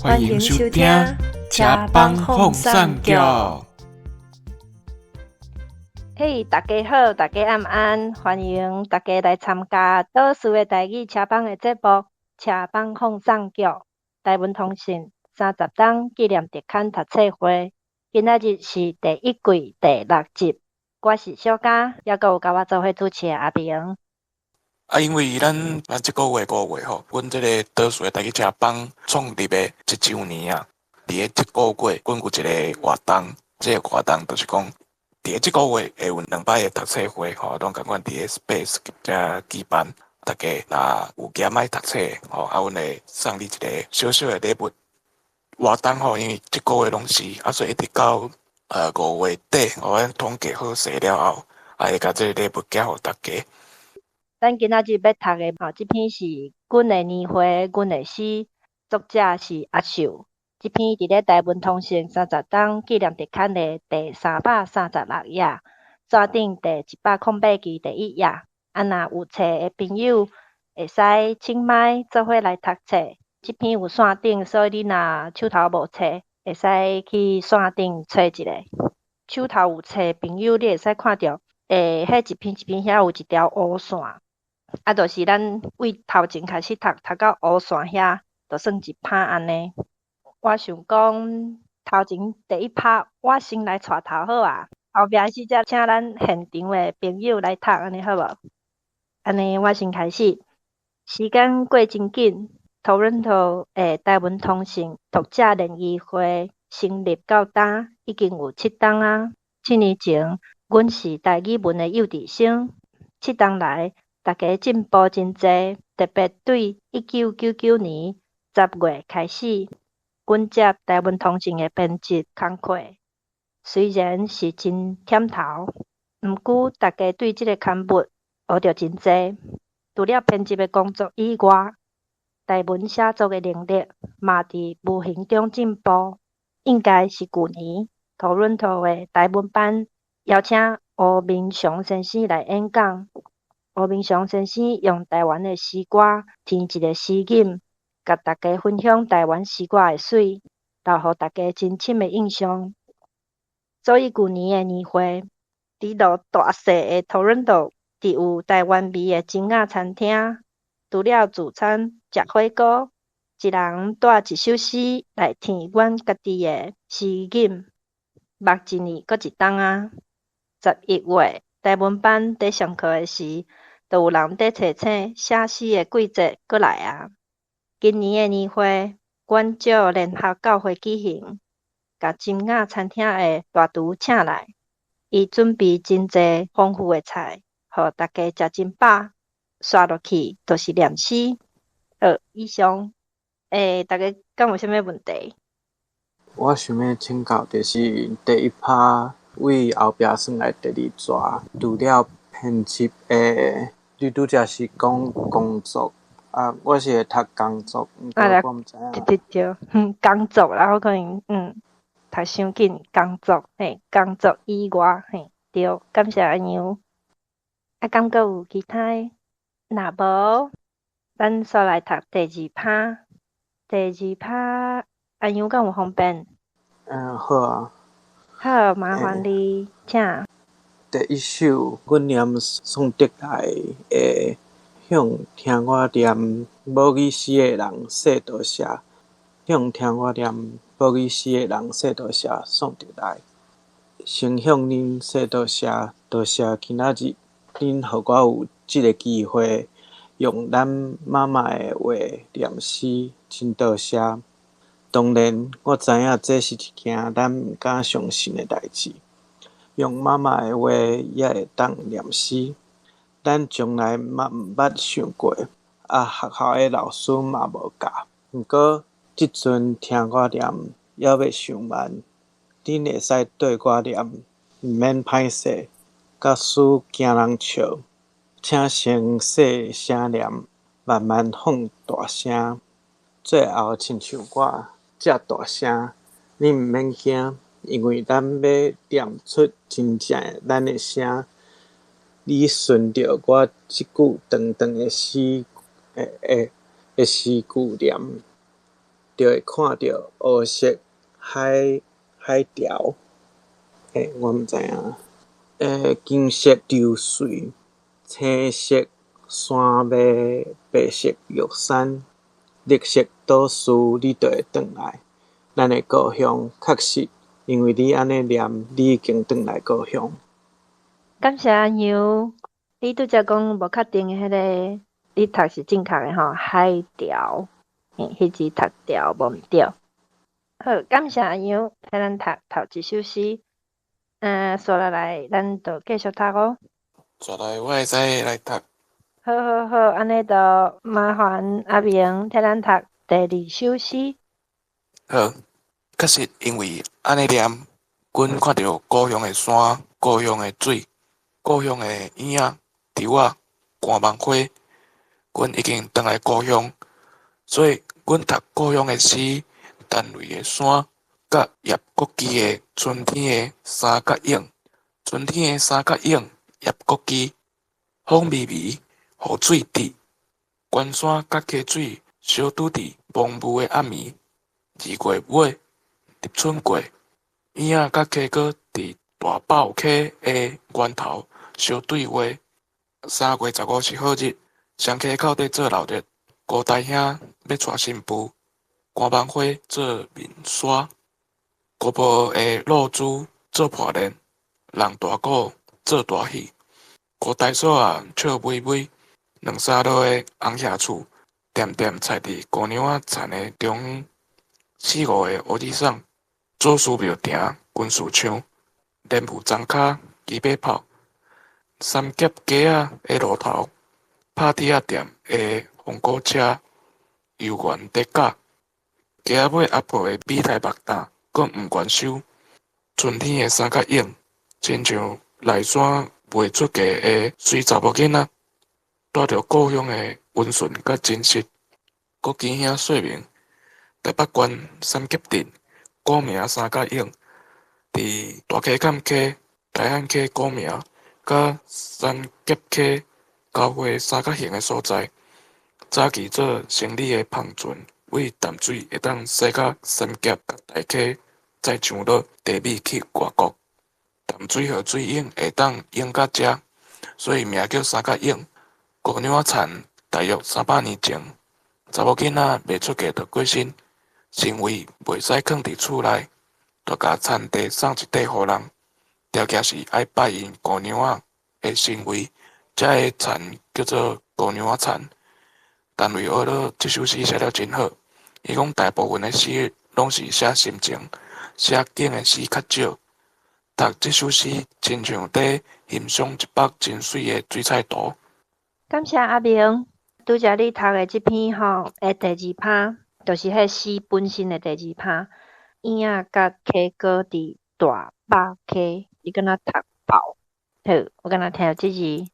歡迎收聽車幫放送局。嘿，大家好，大家晚安，歡迎大家來參加島事的台語車幫的節目《車幫放送局》。台文通訊30冬紀念特刊讀冊會，今仔日是第一季第六集。我是小嘉，猶閣有佮我做伙主持的阿明。啊，因為咱這個月5月吼，阮這個島事的台語車幫創立的一週年啊，佇咧這個月，阮有一個活動，這個活動就是講，佇咧這個月會有兩擺的讀冊會吼，攏仝款佇咧 Space 遮舉辦，大家若有鹹愛讀冊吼，啊，阮會送你一個小小的禮物。活動吼，因為這個月攏是，啊，所以一直到5月底，阮統計好勢了後，啊，會共這個禮物寄予大家。咱今仔日欲讀的吼，這篇是阮的年會，阮的詩，作者是阿秀。這篇佇咧台文通訊三十冬紀念特刊的第336頁，紙頂第108期第一頁。啊，若有冊的朋友會使請麥做伙來讀冊。這篇有線頂，所以你若手頭無冊，會使去線頂揣一下。手頭有冊的朋友，你會使看著，彼一篇一篇遐有一條烏線。啊，就是咱對頭前開始讀，讀到烏線遐，就算一拍按呢。我想講，頭前第一拍，我先來帶頭好啊，後壁時才請咱現場的朋友來讀，按呢好無？按呢，我先開始。時間過真緊，Toronto 的台文通訊讀者聯誼會成立到今已經有7冬啊。7年前，阮是台語文的幼稚生，7冬來，大家進步真濟，特別對1999年10月開始，阮接台文通訊的編輯工課，雖然是真忝頭，毋過大家對這個刊物學著真濟。除了編輯的工作以外，台文寫作的能力嘛佇無形中進步。應該是舊年多倫多的台文班邀請吳明雄先生來演講。吳明雄先生用台灣的詩歌填一个詩吟，共大家分享台灣詩歌的媠，留予大家真深的印象。所以舊年的年會，佇落大雪的多倫多，佇有台灣味的珍仔餐廳，除了自餐、食火鍋，一人帶一首詩來填阮家己的詩吟。目一年閣一冬啊！11月台文班佇上課的時，就有人佇提醒寫詩的季節閣來啊！今年的年會，阮借聯合教會舉行，共珍仔餐廳的大廚請來，伊準備真濟豐富的菜，予大家食真飽。紲落去就是念詩。好，以上，大家敢有啥物問題？我想欲請教，就是第一拍對後壁算來第二逝，除了編輯的，你拄才是講工作啊，我是會讀工作，毋過我毋知影。對對對，工作啦，我可能讀傷緊，工作嘿，工作以外嘿，對，感謝阿娘。啊，敢閣有其他的？若無，咱煞來讀第二拍。第二拍，阿娘敢有方便？嗯，好啊。好，麻煩你，請。第一首，阮念宋德來的向聽我念母語詩的人說多謝，向聽我念母語詩的人說多謝，宋德來。先向恁說多謝，多謝今仔日恁予我有這个機會，用咱媽媽的話念詩，真多謝。當然，我知影這是一件咱毋敢相信的代誌。用媽媽的話也會當念詩，咱從來嘛毋捌想過。啊，學校的老師嘛無教。毋過這陣聽我念，猶欲傷慢，恁會使綴我念，毋免歹勢。假使驚人笑，請先細聲念，慢慢放大聲，最後親像我遮大聲。恁毋免驚，因為咱欲念出真正的咱的聲。你順著我這句長長的詩的詩句念，就會看著烏色海海潮。欸，我毋知影。欸，金色流水，青色山脈，白色玉山，綠色島嶼，你就會轉來。咱的故鄉確實，因為你按呢念，你已經轉來故鄉。感謝阿牛，你拄才講無確定的彼个，你讀是正確的吼，海潮，嘿，彼字讀潮無毋對。好，感謝阿牛，替咱讀頭一首詩。嗯，紲落來，咱就繼續讀哦。紲來我會使來讀。好好好，按呢就麻煩阿明替咱讀第二首詩。好，確實因為按呢念，阮看著故鄉的山、故鄉的水、故鄉的影仔、稻仔、肝芒花，阮已經轉來故鄉，所以阮讀故鄉的詩，陳雷的山，佮葉國基的春天的三角影，春天的三角影，葉國基，風微微，雨水滴，關山佮溪水相拄佇濛霧的暗暝，2月尾，立春過，影仔佮溪哥佇大豹溪的源頭相對話。3月15是好日，雙溪口底做鬧熱，吳大兄欲娶新婦，肝芒花做面紗，姑婆的露珠做破鏈，人大鼓做大戲，吳大嫂仔笑微微，兩三落的紅葉厝，恬恬踩佇姑娘仔田的中央，四五个烏日送，祖師廟埕軍事場，蓮霧庄跤雞尾炮，三峽街仔的路頭，拍鐵仔店的風鼓車，遊園地甲，街仔尾阿婆的米苔目擔，閣毋願收。春天的三角影，親像內山未出嫁的媠查某囡仔，帶著故鄉的溫順佮真實。國基兄說明，台北縣三峽鎮古名三角湧，佇大溪坎溪、大漢溪古名，佮三峽溪交匯三角形的所在，早期做生理的帆船，為淡水會當駛到三峽佮大溪，再上落茶米去外國。淡水河水湧會當湧到遮，所以名叫三角湧。姑娘仔田大約300年前，查某囡仔未出嫁就過身，神位袂使囥佇厝內，就共田地送一塊予人，條件是愛拜𪜶姑娘仔的神位，這个田叫做姑娘仔田。陳雷學了這首詩寫了真好，伊講大部分的詩攏是寫心情、寫景的詩較少。讀這首詩，親像佇欣賞一幅真媠的水彩圖。感謝阿明，拄才你讀的這篇吼，的第二拍，就是彼詩本身的第二拍。影仔佮溪哥佇大壩溪，你敢若讀爆？好，我敢若聽著這字。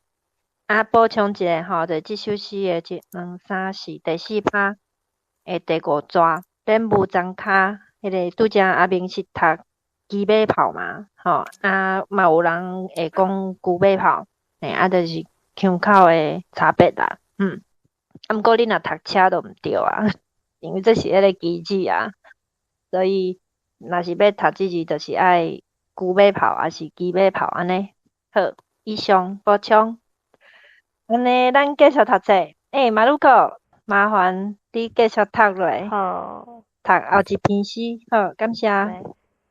啊，補充一下吼，就這首詩的一、兩、三、四，第四拍的第五逝，蓮霧莊跤，彼个拄才阿明是讀雞尾炮嘛，吼，啊嘛有人會講龜尾炮，嘿，啊，就是腔口的差別啦，啊，毋過你若讀車就毋對啊，因為這是彼個機制啊，所以若是欲讀這字，就是愛龜尾炮抑是雞尾炮按呢。好，以上補充。按呢，咱繼續讀冊。欸，馬魯克，麻煩你繼續讀落。好。讀後一篇詩。好，感謝。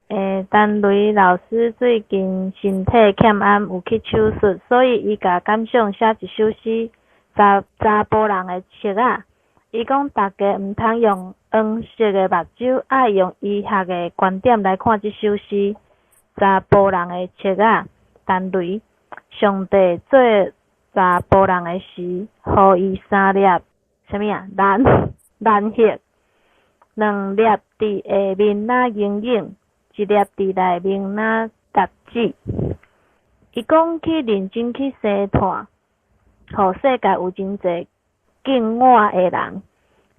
欸，陳雷老師最近身體欠安，有去手術，所以伊共感想寫一首詩，查查埔人的冊仔。伊講大家毋通用黃色的目睭，愛用醫學的觀點來看這首詩。查埔人的冊仔，陳雷，上帝做查埔人的時，予伊三粒啥物啊？蘭蘭葉，兩粒佇下面若營養，一粒佇內面若雜質。伊講去認真去生炭，予世界有真濟敬我的人。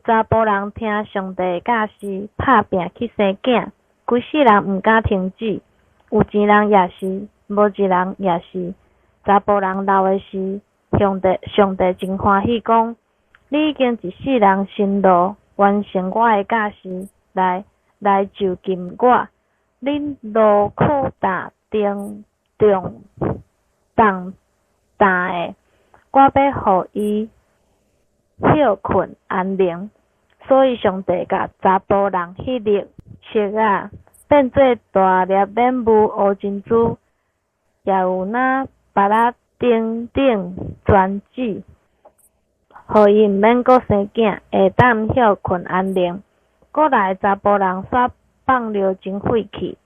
查埔人聽上帝的教示，拍拚去生囝，規世人毋敢停止。有錢人也是，無錢人也是。查埔人老的時，上帝上帝真歡喜講，你已經一世人辛勞，完成我的教示，來來就近我。恁勞苦擔重重重擔的，我欲予伊歇睏安寧。所以上帝共查埔人彼粒粟仔變做大粒免霧烏珍珠，也有若菝仔等等全籽，予伊毋免閣生囝，會當歇睏安寧。古來查埔人煞放尿真費氣，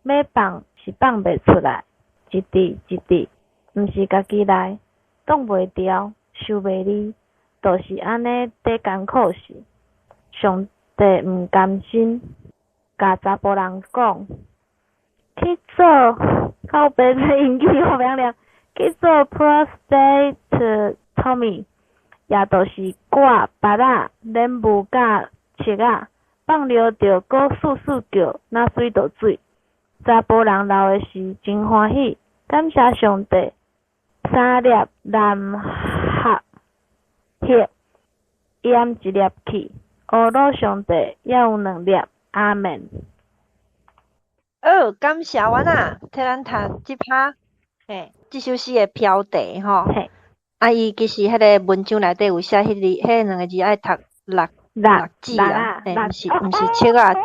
欲放是放袂出來，一滴一滴，毋是家己來，擋袂牢，收袂離，就是按呢咧艱苦死。上帝毋甘心，共查埔人講，去做靠北這英語我袂曉念，去做 prostatectomy，也就是割菝仔、免霧佮粟仔，放尿就閣窣窣叫，若水倒水。查埔人老的時真歡喜，感謝上帝，三粒藍合血，淹一粒去，呵咾上帝猶有兩粒，阿們。好，感謝阮啊，替咱讀這拍，嘿，這首詩的標題吼。嘿。啊，伊其實彼个文章內底有寫彼个，彼兩个字愛讀六六六子啊，嘿，毋是毋是粟仔。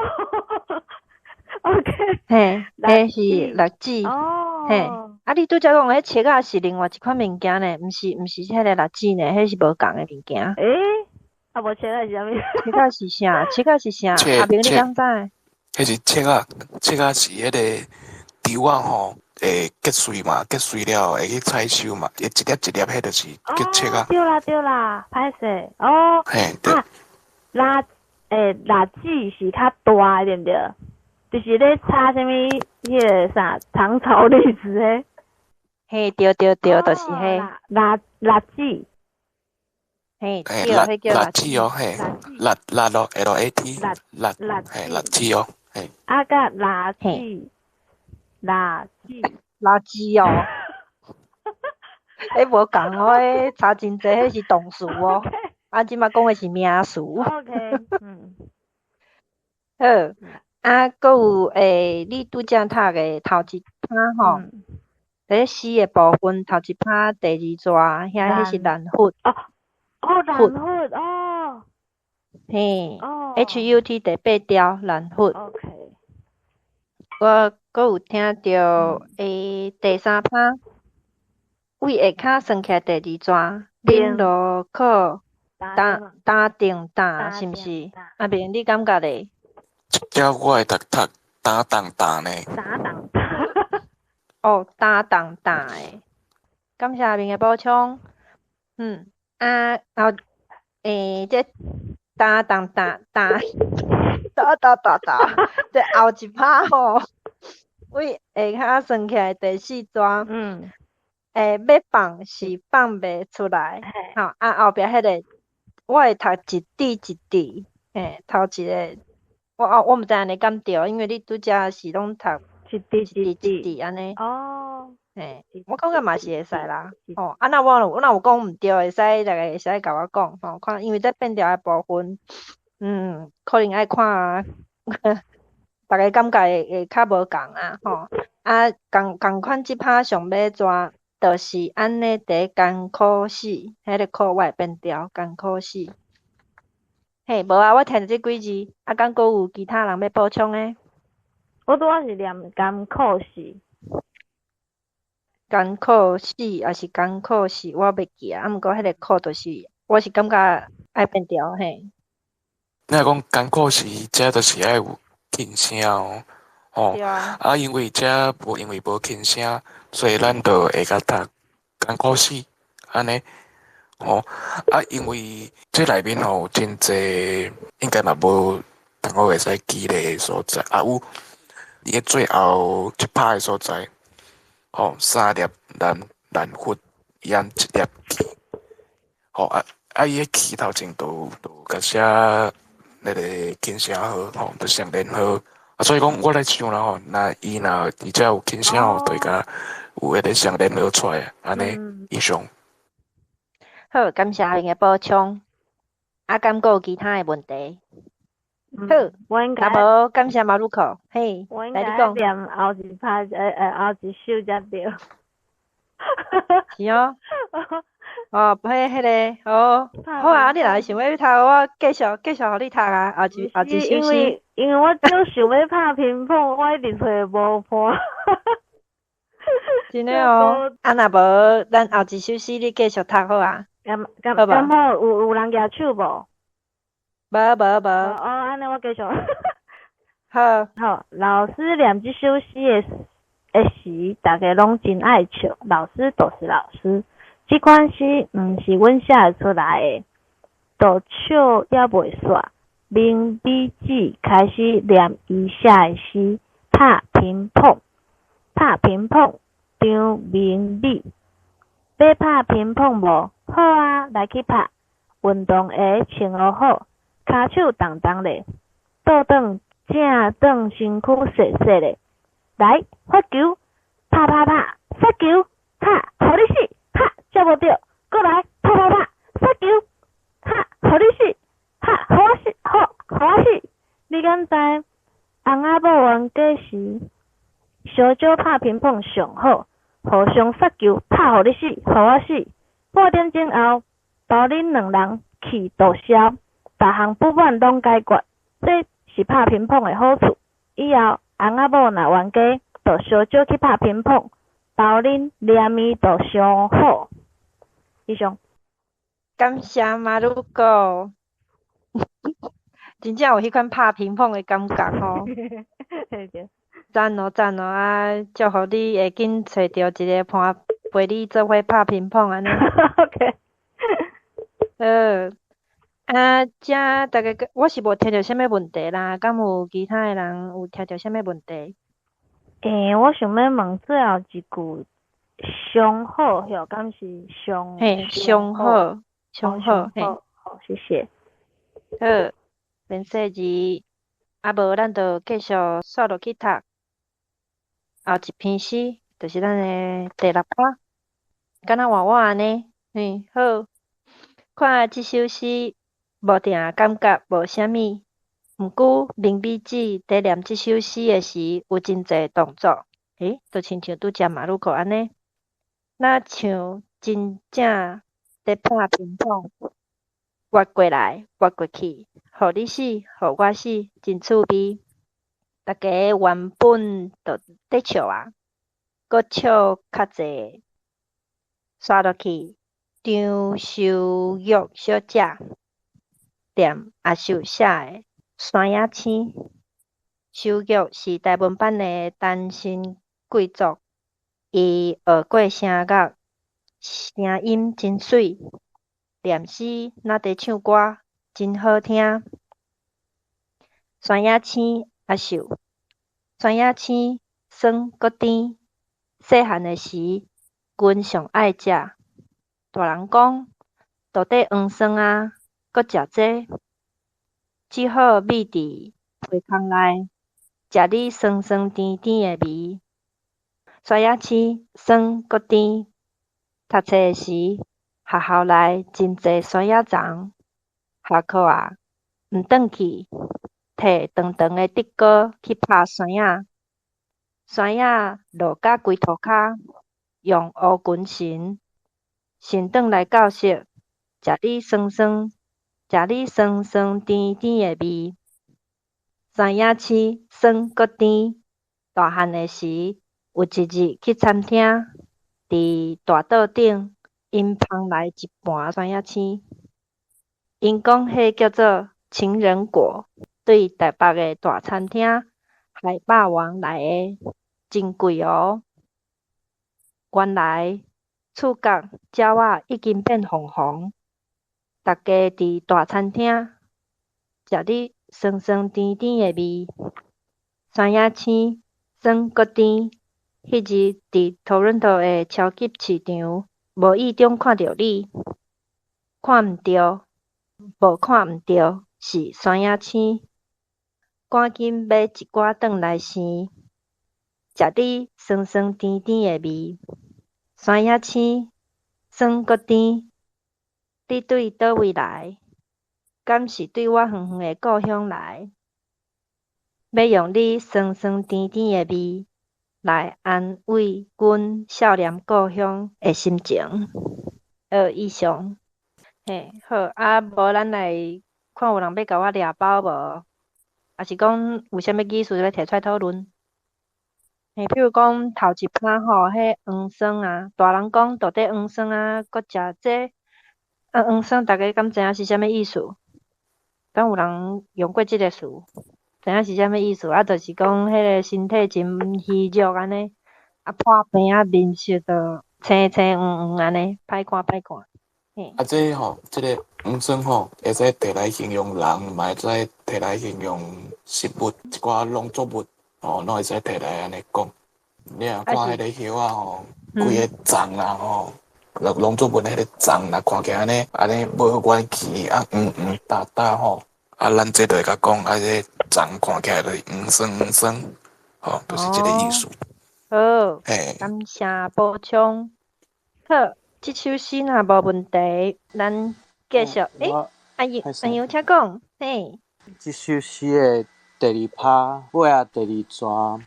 OK。嘿，彼是栗子。哦。嘿，啊，你拄才講彼粟仔是另外一款物件呢，毋是彼个栗子呢，彼是無仝的物件。欸？啊，無粟仔是啥物？粟仔是啥？粟仔是啥？阿明你敢知？彼是粟仔，粟仔是彼个稻仔吼，會結穗嘛，結穗了後會去採收嘛，會一粒一粒，彼就是叫粟仔。對啦對啦，歹勢哦。嘿，對。啊，栗欸，栗子是較大的對毋對？就是咧插啥物彼个啥糖炒栗子彼。嘿，對對對，就是彼。栗栗子。嘿，嘿，對，彼叫栗子哦，嘿，栗栗咯，L A T，栗，嘿，栗子哦，嘿。啊，佮栗子，栗子，垃圾哦。彼無仝哦，彼差真濟，彼是動詞哦。啊，這馬講的是名詞。 OK，嗯。好，啊，閣有欸，你拄才讀的頭一拍吼，佇咧詩的部分頭一拍第二逝，遐彼是難佛。哦，哦，難佛哦。嘿哦。 H U T 第八條難佛。 OK。我閣有聽著欸，第三拍，為下跤算起來第二逝，恁勞苦擔擔重擔，是毋是？阿明，你感覺咧？這我會讀讀擔重擔呢。擔重擔。哦，擔重擔的，感謝阿明的補充。啊，後欸，這擔重擔擔，擔擔擔擔，這後一拍吼，為下跤算起來第四逝，欸，欲放是放袂出來，吼，啊後壁彼个，我會讀一滴一滴，嘿，頭一个，我毋知按呢敢對，因為你拄才是攏讀一滴一滴一滴按呢。哦。嘿，我感覺嘛是會使啦，吼，啊若我若有講毋對，會使逐个會使共我講，吼，看，因為這變調的部分，可能愛看，逐个感覺會較無仝啊，吼，啊，仝款這拍上尾逝，就是按呢佇艱苦死，彼个苦我會變調，艱苦死。嘿，無啊，我聽著這幾字，啊，敢閣有其他人欲補充的？我拄仔是念艱苦死。艱苦死抑是艱苦死，我袂記啊。啊，毋過彼個苦就是，我是感覺愛變調嘿。你若講艱苦死，這就是愛有輕聲哦，吼。對啊。啊，因為這無因為無輕聲，所以咱就會共讀艱苦死，按呢，吼。啊，因為這內面吼有真濟，應該嘛無同學會使記咧所在，啊有佇咧最後一拍的所在，吼，三粒難難佛，淹一粒氣，吼啊啊！伊彼氣頭前就共寫那個輕聲號，吼，就雙連號。啊，所以講我咧想啦吼，若伊若佇遮有輕聲號，就會共有彼個雙連號出來，按呢以上。好，感謝阿明的補充。啊，敢閣有其他的問題？好，我應該若無感謝馬路口，嘿，我應該來你講。念後一拍，後一首才對。是哦。哦，彼彼个，哦，好啊，你若想欲讀，我繼續繼續予你讀啊，後一首詩。因為我就想欲拍乒乓，我一直揣無伴。真的哦，啊若無，咱後一首詩你繼續讀好啊。敢敢敢好，有人舉手無？無無無。哦，按呢我繼續。好。好，老師念這首詩的時，逐家攏真愛笑。老師就是老師。這款詩毋是阮寫會出來的，就笑猶袂煞。明美姊開始念伊寫的詩，拍乒乓，拍乒乓，張明美。欲拍乒乓無？好啊，來去拍。運動鞋穿予好，跤手重重咧，倒轉正轉身軀踅踅咧。來，發球，拍拍拍，殺球，哈，予你死，哈，接無著，閣來，拍拍拍，殺球，哈，予你死，哈，予我死，好，予我死。你敢知？翁仔某冤家時，相招拍乒乓上好，互相殺球，拍予你死，予我死。半點鐘後，包恁兩人氣都消，逐項不滿攏解決。這是拍乒乓的好處。以後翁仔某若冤家，就相招去拍乒乓，包恁臉面都上好。以上。感謝馬魯哥，真正有彼款拍乒乓的感覺吼。讚哦讚哦啊！祝福你會緊揣著一个伴陪你做伙拍乒乓按呢。 OK。好，啊，遮逐家我是無聽著啥物問題啦，敢有其他的人有聽著啥物問題？欸，我想欲問最後一句上好，許敢是上？嘿，上好，上好，嘿。好，謝謝。好，免說字，啊無咱就繼續煞落去讀。後一篇詩，就是咱的第六篇，敢若換我按呢，嘿，好。看這首詩，無定感覺無啥物，毋過明美姊佇念這首詩的時，有真濟動作，欸，就親像拄才馬路口按呢，若像真正佇拍乒乓，越過來越過去，予你死，予我死，真趣味。逐家原本就佇笑啊，閣笑較濟。煞落去，張秀玉小姐念阿秀寫的《山野青》。秀玉是台文版的單身貴族，伊學過聲樂，聲音真媠，念詩若佇唱歌，真好聽。山野青阿秀，山野青酸閣甜，細漢的時，阮上愛食。大人講，到底黃酸啊，閣食這，只好覕佇皮空內，食你酸酸甜甜的味。山野青酸閣甜，讀冊時，學校內真濟山野蟲，下課啊，毋轉去，提長長的竹篙去拍山仔，山仔落甲規塗跤，用烏裙神，神轉來教室，食你酸酸，食你酸酸甜甜的味。山野青酸閣甜，大漢的時，有一日去餐廳，佇大桌頂，𪜶捧來一盤山野青，𪜶講彼叫做情人果，對台北的大餐廳海霸王來的，真貴哦。原來觸角鳥仔已經變黃黃，逐家佇大餐廳食你酸酸甜甜的味。山野青酸閣甜，彼日佇多倫多的超級市場，無意中看著你，看毋著，無看毋著，是山野青。趕緊買一寡轉來生，食你酸酸甜甜的味。山野青酸閣甜，你對佗位來？敢是對我遠遠的故鄉來？欲用你酸酸甜甜的味來安慰阮少年故鄉的心情。以上。嘿，好，啊，無咱來看有人欲共我掠包無？抑是講有啥物意思欲提出來討論？嘿，比如講頭一趴吼，彼黃酸啊，大人講到底黃酸啊，閣食這啊黃酸，大家敢知影是啥物意思？敢有人用過這个詞？知影是啥物意思？啊，就是講彼个身體真虛弱按呢，啊破病啊，面色都青青黃黃按呢，歹看歹看。嘿。啊，這吼，這个黃酸吼，會使摕來形容人，嘛會使摕來形容食物，一寡農作物，吼，攏會使摕來按呢講。你若看彼個葉仔吼，規个叢啦吼，農作物彼个叢啦，看起來按呢按呢無元氣，啊黃黃焦焦吼，啊，咱這就會共講，啊，這叢看起來就是黃酸黃酸，吼，就是這個意思。好，嘿。感謝補充。好，這首詩若無問題，咱繼續。欸，阿楊阿楊請講。嘿。這首詩的第二拍尾仔第二段，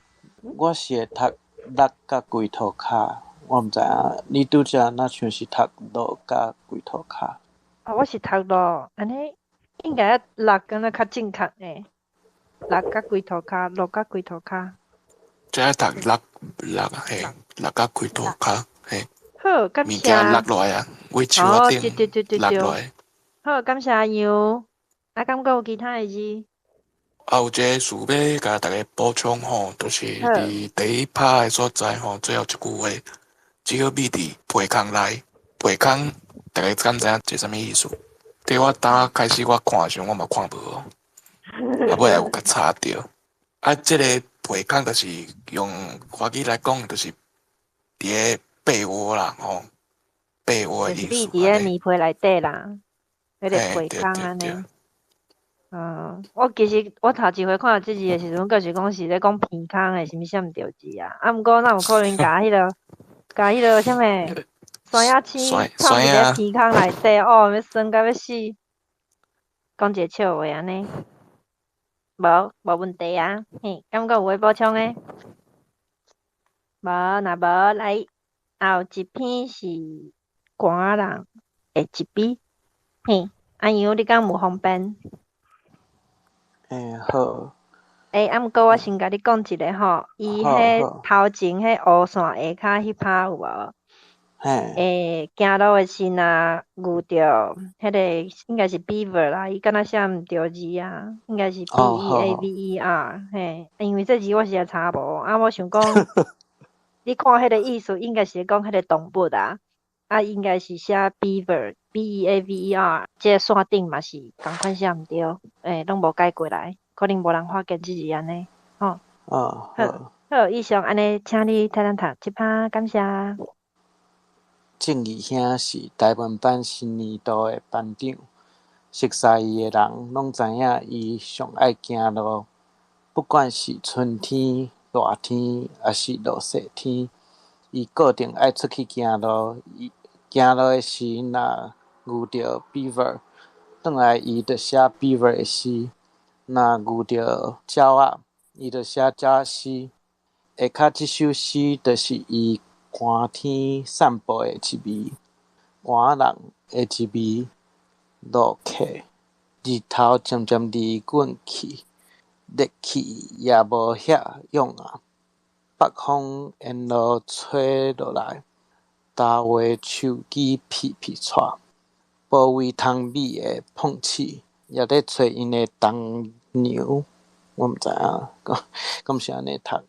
我是會讀落佮規塗跤，我毋知影你拄才若像是讀落佮規塗跤。啊，我是讀落，按呢應該落敢若較正確呢。落佮規塗跤，落佮規塗跤。這讀落落嘿，落佮規塗跤嘿。好，感謝。物件落落來啊，為樹仔頂落落來。好，感謝阿楊。啊，敢閣有其他的字？啊，有一个詞欲共大家補充吼，就是佇第一拍的所在吼，最後一句話，只好覕佇皮空內，皮空，大家敢知影這啥物意思？佇我當開始我看的時陣，我嘛看無哦，啊，尾仔有共查著。啊，這個皮空就是用華語來講，就是佇个被窩啦，吼，被窩的意思。就是覕佇个棉被內底啦，彼个被空按呢。嗯，我其實我頭一回看到這字的時陣，閣是講是咧講鼻空的，是毋是啥毋著字啊？啊，毋過哪有可能共彼个，共彼个啥物山仔鼠藏佇咧鼻空內底哦，欲酸甲欲死。講一個笑話按呢，無無問題啊，嘿，敢閣有話補充的？無，若無來後一篇是寒人的一笔，嘿，阿楊你敢有方便？欸，好。欸，啊，毋過我先共你講一下吼，伊彼頭前彼烏線下跤彼拍有無？嘿。欸，行路的時若遇著彼个應該是 beaver 啦，伊敢若寫毋著字啊，應該是 B E A V E R，嘿，因為這字我實在查無，啊，我想講，你看彼个意思應該是講彼个動物啊，啊，應該是寫 beaver B E A V E R，這個線頂嘛是仝款寫毋著，欸，攏無改過來，可能無人發現這字按呢，吼。哦，好，好，以上按呢，請你替咱讀這拍，感謝。正義兄是台文班新年度的班長，熟似伊的人攏知影伊上愛行路，不管是春天、熱天，抑是落雪天，伊固定愛出去行路。伊行路的時，若遇著 beaver，轉來伊就寫 beaver 的詩；若遇著鳥仔，伊就寫鳥仔詩。下跤這首詩就是伊寒天散步的一味，寒人的一味，路客，日頭漸漸離阮去，熱氣也無遐勇啊。北風沿路吹落來，焦花樹枝皮皮掣，保衛窗尾的碰鼠也咧揣𪜶的冬娘，我毋知影，敢是按呢讀。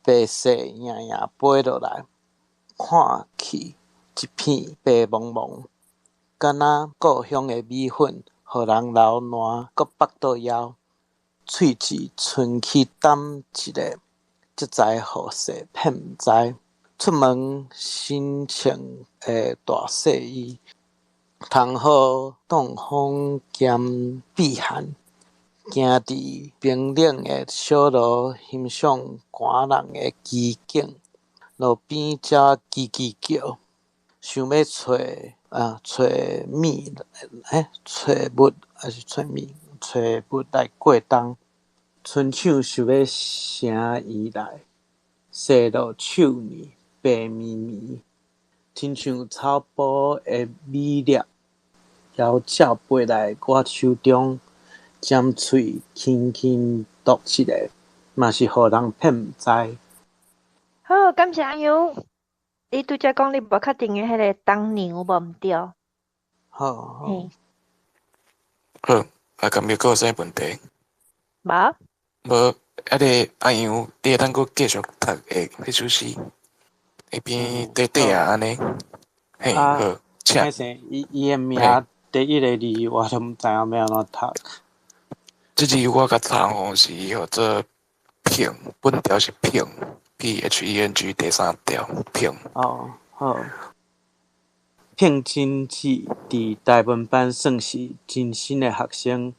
白雪盈盈飛落來，看去一片白茫茫，敢若故鄉的米粉，予人流瀾閣腹倒枵。喙舌伸去澹一下，這才予雪騙毋知。出門身穿的大細衣，通好擋風兼避寒。行佇冰冷的小路，欣賞寒人的奇景。路邊鳥仔吱吱叫，想欲揣啊，揣物，欸，揣物抑是揣物？揣物來過冬。親像想欲城伊來，西落手呢，白綿綿，親像草埔的米粒，枵鳥飛來我手中，尖喙輕輕啄一下，嘛是予人騙毋知。好，感謝阿楊。你拄才講你無確定的彼个冬娘無毋對？好好。好，啊，敢欲閣有啥問題？無。無，彼个阿楊，你會當閣繼續讀的彼首詩，那邊短短啊按呢。嘿，好，請。歹勢，伊伊的名第一个字我都毋知影欲按怎讀。這字我較讀吼是號做彭，本調是彭，P H E N G 第三調彭。哦，好。彭真子佇台文班算是真新的學生，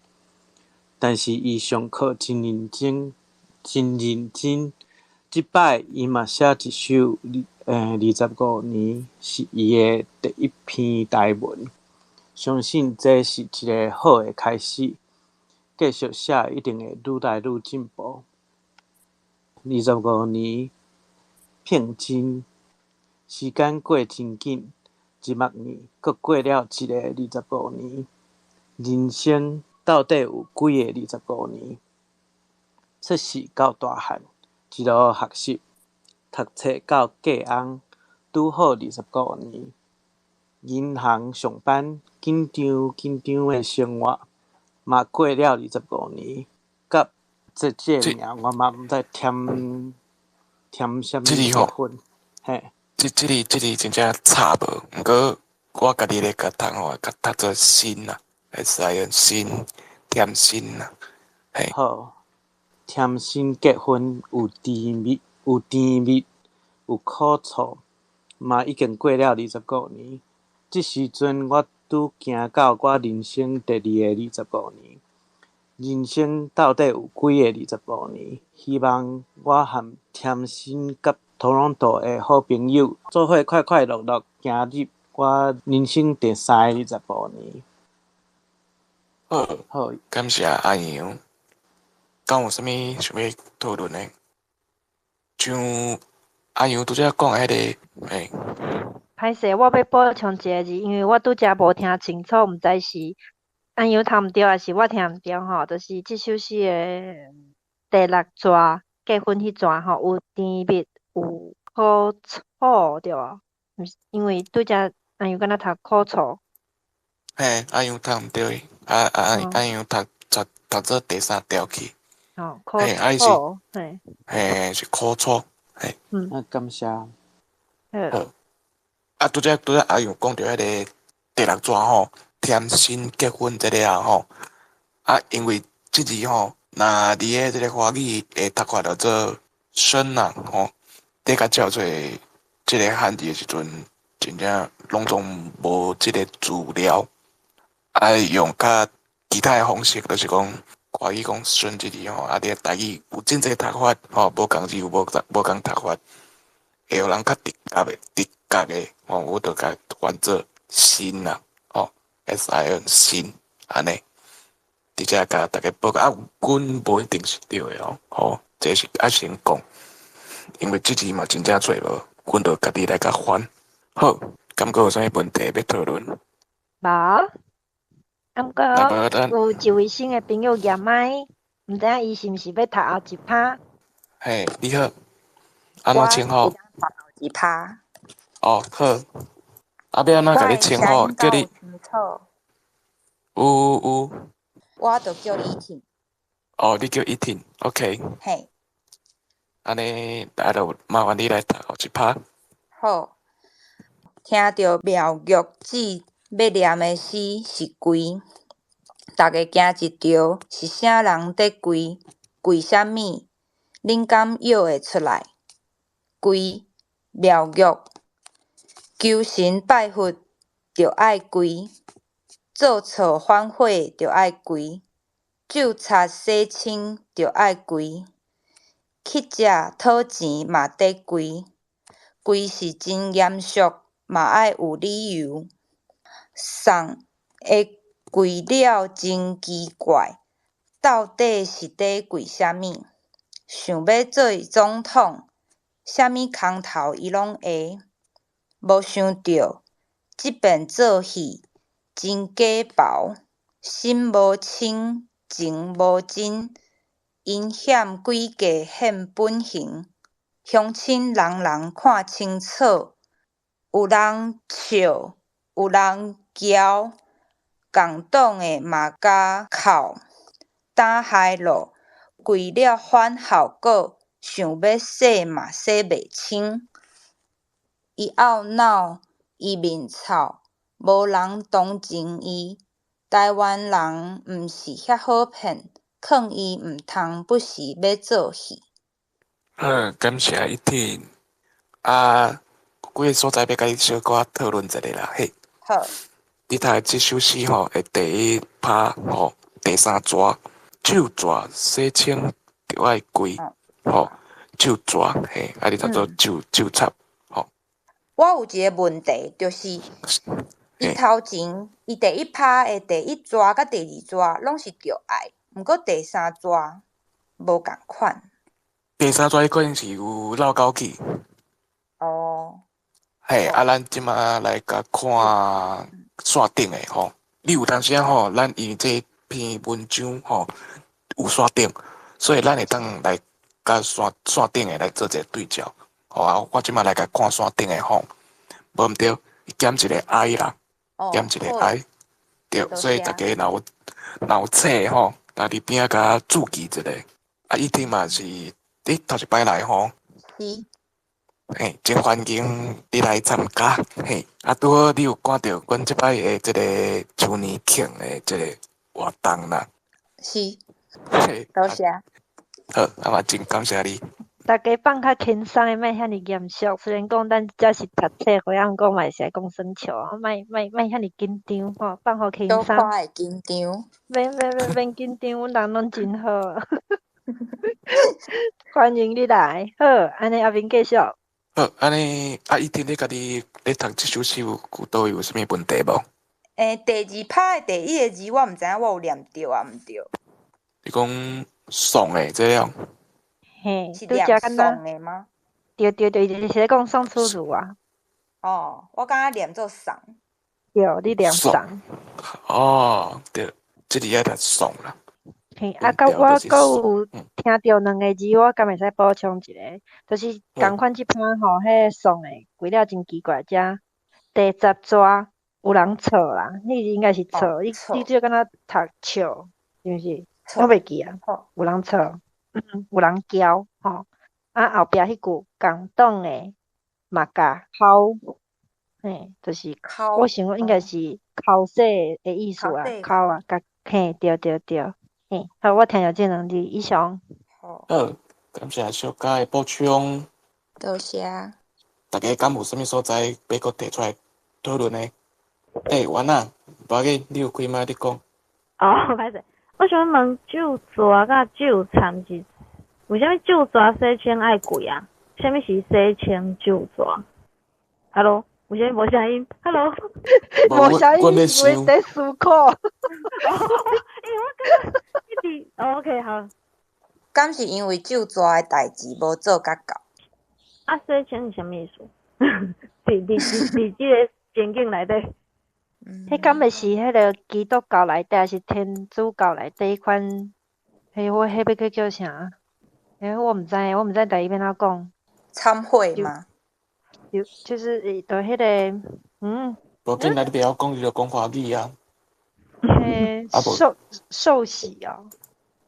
但是伊上課真認真，真認真。這擺伊嘛寫一首25年是伊的第一篇台文，相信這是一个好的開始。繼續寫一定會愈來愈進步。二十五年，彭真，時間過真緊，一目年，閣過了一个二十五年。人生到底有幾个二十五年？出世到大漢，一路學習，讀冊到嫁翁，拄好二十五年。銀行上班，緊張緊張的生活，嘛過了二十五年。佮這這个名我嘛毋知添添啥物結婚。嘿。這這裡這裡真正差無，毋過我家己咧共讀吼，共讀做辛啦，S I N 辛，添辛啦，嘿。好，添辛結婚有甜蜜，有甜蜜，有苦楚，嘛已經過了二十五年。這時陣我拄行到我人生第二个二十五年。人生到底有幾个二十五年？希望我和添辛佮多倫多的好朋友做伙快快樂樂行入我人生第三个二十五年。好，好，感謝阿楊。敢有啥物想欲討論的？像阿楊拄才講彼个，嘿。歹勢，我欲補充一个字，因為我拄才無聽清楚，毋知是阿楊讀毋對，抑是我聽毋對吼。就是這首詩的第六逝結婚彼逝吼，有甜蜜，有苦楚，對無？毋是，因為拄才阿楊敢若讀苦楚。嘿，阿楊讀毋對，啊啊阿楊讀讀讀做第三調去。哦，苦楚，嘿。嘿，是苦楚，嘿。嗯。啊，感謝。好。啊，拄才拄才阿楊講著彼个第六逝吼，添辛結婚這个啊吼，啊，因為這字吼，若佇个這个華語會讀法叫做生啊吼，你共照做這个漢字的時陣，真正攏總無這个資料，啊，用較其他的方式，就是講華語講生這字吼，啊，佇台語有真濟讀法吼，無仝字有無無仝讀法，會予人較直覺的、直覺的吼，我就共翻做辛啦，吼，S I N 辛按呢，佇遮共大家報告啊，阮無一定是對的哦，吼，這是愛先講，因為這字嘛真正揣無，阮就家己來共翻。好，敢閣有啥物問題欲討論？無。啊，毋過有一位新的朋友舉麥，毋知影伊是毋是欲讀後一拍？嘿，你好，按怎稱呼？讀後一拍。哦，好。啊，欲按怎共你稱呼？叫你。有有。我就叫李婷。哦，你叫伊婷，OK。嘿。按呢，啊，就麻煩你來讀後一拍。好。聽著妙玉子欲念的詩是跪，逐家驚一趒，是啥人佇跪？跪啥物？恁敢約會出來？跪妙玉，求神拜佛著愛跪，做錯反悔著愛跪，咒賊洗清著愛跪，乞食討錢嘛得跪，跪是真嚴肅，嘛愛有理由。送的跪了真奇怪，到底是咧跪啥物？想欲做总统，啥物空头伊攏会。無想著，這遍做戲真假薄，心無清，情無真，陰險詭計現本形，鄉親人人看清楚，有人笑，有人譙，共黨的嘛共哭，打害囉，跪了反效果，想欲洗嘛洗袂清。伊懊惱，伊面臭，無人同情伊。台灣人毋是遐好騙，勸伊毋通不時欲做戲。好，感謝一婷。啊，幾个所在欲共你小可討論一下啦，嘿。好。你讀的這首詩吼，的第一拍吼，第三逝，酒蛇洗清著愛跪，吼，酒蛇嘿，啊，你讀做酒酒插，吼。我有一個問題，就是伊頭前，伊第一拍的第一逝佮第二逝攏是著愛，毋過第三逝無仝款。第三逝可能是有落勾去。哦。嘿，啊，咱這馬來共看線頂的吼，你有當時仔吼，咱因為這篇文章吼有線頂，所以咱會當來共線線頂的來做一個對照。吼啊，我這馬來共看線頂的吼，無毋對，減一個 I 啦，減一個 I，對，所以大家若有若有冊吼，來佇邊仔共注記一下。啊，一定嘛是你頭一擺來吼。是。嘿，真歡迎你來參加，嘿，啊，拄好你有趕著阮這擺的這個周年慶的這個活動啦。是。嘿，多謝。好，啊嘛真感謝你。大家放較輕鬆的，莫遐爾嚴肅。雖然講咱這是讀冊會，毋過嘛會使講耍笑，莫莫莫遐爾緊張吼，放予輕鬆。小可會緊張。免免免免緊張，阮人攏真好。歡迎你來，好，按呢阿明繼續。好，按呢啊，一婷你家己咧讀這首詩有有佗位有啥物問題無？欸，第二拍的第一个字我毋知影我有念對抑毋對。你講送的這樣？嘿，是念送的嗎？對對對，就是咧講宋楚瑜啊。哦，我感覺念做送。對，你念送。哦，對，這裡愛讀送啦。嘿，啊，佮我閣有聽著兩个字，我敢會使補充一下，就是仝款這拍吼，彼个送的跪了真奇怪，遮第十逝有人錯啦，彼應該是錯，你你這敢若讀笑，是毋是？我袂記啊，有人錯，有人教吼，啊後壁彼句共黨的嘛共哭，嘿，就是我想講應該是哭洗的意思啊，哭啊，共嘿，對對對。嘿，好，我聽著這兩字以上。好，感謝小佳的補充。多謝。大家敢有啥物所在欲閣提出來討論的？欸，婉仔，無要緊，你有開麥你講。哦，歹勢，我想問酒蛇佮酒蠶是為啥物酒蛇洗清愛跪啊？啥物是洗清酒蛇？Hello，為啥物無聲音？Hello，無聲音是因為佇思考。因為我感覺一直 OK 好。敢是因為酒蛇的代誌無做甲夠？啊，洗清是啥物意思？佇佇佇佇這个情景內底。彼敢會是彼个基督教內底，抑是天主教內底彼款？彼我彼欲去叫啥？欸，我毋知，我毋知台語欲按怎講。懺悔嗎？就就是就彼个，嗯。無緊啦，你袂曉講，你就講華語啊。欸，受受洗哦，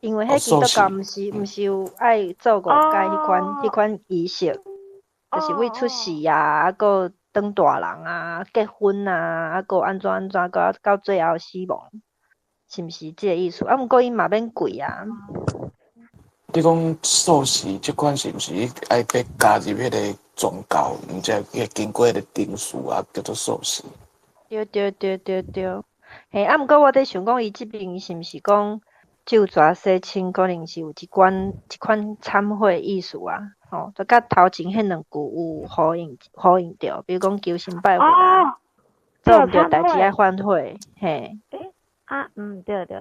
因為彼基督教毋是毋是有愛做五擺彼款彼款儀式，就是為出世啊，啊閣當大人啊，結婚啊，啊閣按怎按怎，閣到最後死亡，是毋是這个意思？啊，毋過𪜶嘛免跪啊。你講受洗這款是毋是愛欲加入彼个宗教，毋才會經過彼个程序啊，叫做受洗？對對對對對，嘿，啊，毋過我佇想講，伊這邊是毋是講酒蛇洗清，可能是有一款一款懺悔意思啊？吼，就佮頭前彼兩句有呼應呼應著，比如講求神拜佛啊。做毋著代誌愛反悔，嘿。欸，啊，嗯，對對。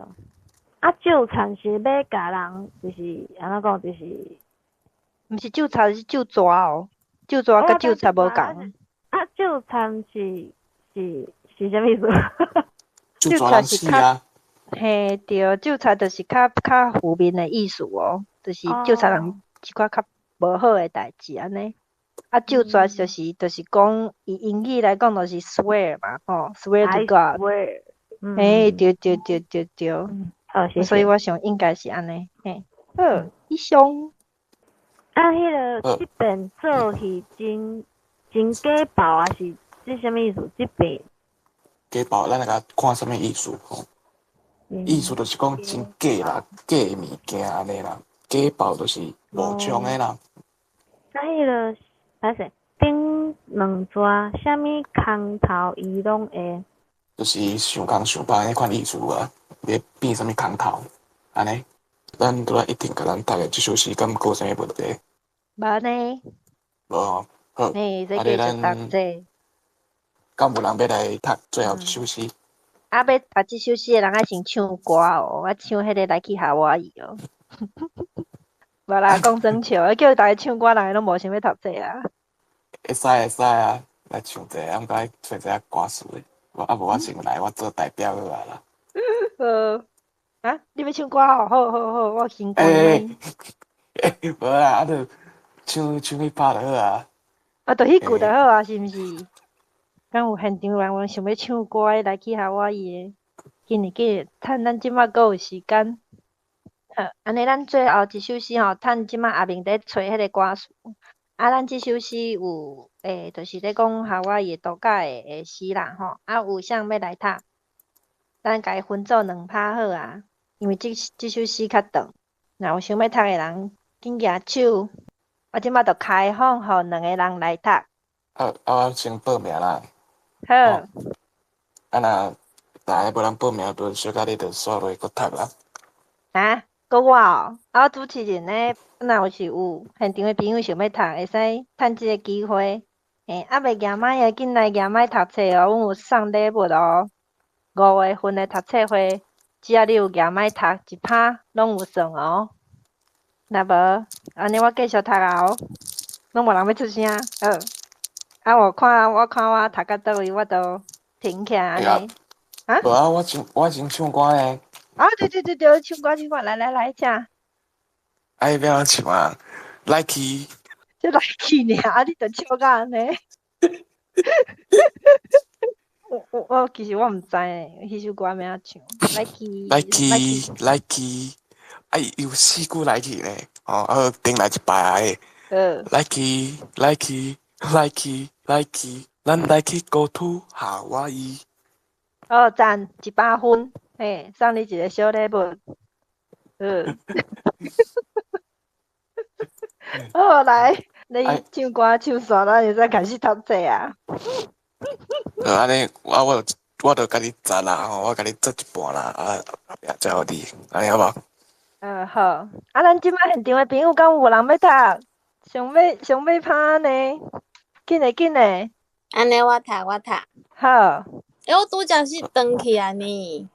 啊，咒讖是欲共人，就是按怎講，就是，毋是咒賊，是咒蛇哦。咒蛇佮咒賊無仝。啊，咒讖是啥物意思？咒蛇人死啊！嘿，對，咒賊就是較負面的意思哦，就是咒賊人一寡較無好的代誌按呢。啊，咒蛇就是講，以英語來講，就是 swear 嘛，吼，swear to God。嘿，對對對對對。好，謝謝。所以我想應該是按呢，嘿，好，以上。啊，彼个這遍做戲真真假爆啊，是這啥物意思？這遍假爆，咱來共看啥物意思吼？意思就是講真假啦，假的物件按呢啦，假爆就是無像的啦。啊，彼个歹勢，頂兩逝，啥物空頭伊攏會。就是想空想歹彼款意思啊，咧變啥物空頭，按呢？咱拄仔一定共咱讀的這首詩，敢閣有啥物問題？無呢。無吼，好。嘿，這繼續讀這。敢有人欲來讀最後一首詩？啊，欲讀這首詩的人愛先唱歌哦，我唱彼个來去夏威夷哦。無啦，講裝笑，叫逐家唱歌，人攏無想欲讀冊啊。會使會使啊，來唱一下，啊，毋過愛揣一下歌詞的。啊，無我先來，我做代表好啊啦。好，啊，你欲唱歌哦？好好好，我先講。欸，無啦，啊，就唱唱彼拍就好啊。啊，就彼句就好啊，是毋是？敢有現場人想欲唱歌的來去夏威夷的？緊來緊來，趁咱這馬閣有時間。好，按呢咱最後一首詩吼，趁這馬阿明佇揣彼個歌詞。啊，咱這首詩有就是咧講夏威夷度假的詩啦吼。啊，有啥欲來讀？咱共伊分做兩拍好啊，因為這首詩較長。若有想欲讀的人，緊舉手。我這馬就開放予兩個人來讀。好，啊，我先報名啦。好。啊，若大家無人報名，就小可你就煞落去閣讀啦。啊，閣我哦，啊，我主持人呢，若有是有現場的朋友想欲讀，會使趁這個機會。啊，欲舉麥的，緊來舉麥讀冊哦，阮有送禮物哦。五月份的讀冊會，只要你有舉麥讀一拍，攏有算哦。若無，按呢我繼續讀啊哦，攏無人欲出聲，好。啊，我看我讀到佗位，我就停起來按呢。啊？無啊，我先唱歌呢。啊，對對對對，唱歌唱歌，來來來，請。啊，欲按怎唱啊？來去。這來去爾，啊，你就笑甲按呢。我其實我毋知呢，彼首歌欲按怎唱。來去。來去來去，啊，有四句來去呢。哦，好，頂來一擺。好。來去來去來去來去，咱來去 go to 夏威夷。好，讚，100分，嘿，送你一個小禮物。好，好，來，你唱歌唱煞，咱會使開始讀冊啊。按呢，我就共你節啦，吼，我共你節一半啦，啊，後壁才予你，按呢好無？好。啊，咱這擺現場的朋友，敢有無人欲讀？上尾上尾拍呢？緊來緊來。按呢我讀我讀。好。欸，我拄才是斷去啊呢。